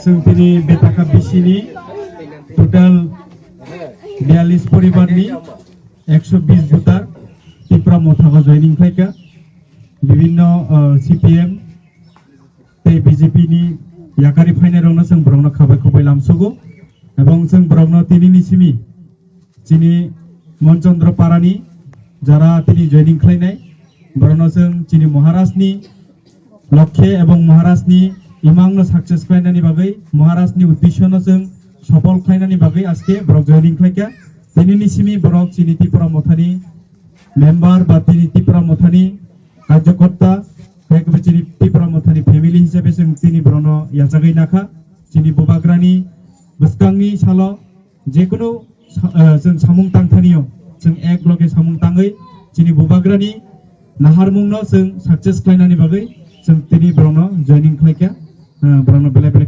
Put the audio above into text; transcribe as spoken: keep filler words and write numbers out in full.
Chwng tini Betaka bisini total biyallis poribarni ekso bis voter Tipra Motha o joining khlaikha. Bibinno, uh, C P M tei B J P ni yakari phainairokno chwng borokno khabai khubai lamsogo. Ebong chwng borokno tinini simi chini Monchandra Parani jara tini joining khlainai, borokno chwng chini Maharajni lokhe ebong Maharajni imangno success khlainani bagwi, Maharajni uddeshono chwng sopol khlainani bagwi aske borok joining khlaikha. Tinini simi borok chini Tipra Mothani member ba tini Tipra Mothani karjokorta, tei chini Tipra Mothani family hisabe chwng tini borokno yachagwi nakha. Chini bubagrani bwskangni salo jekunu sa-, eh, chwng samung tangthaniyo, chwng ek loge samung tangwi chini bubagrani naharmungno chwng success khlainani bagwi chwng tini borokno joining khlaikha, eh, borokno belai belai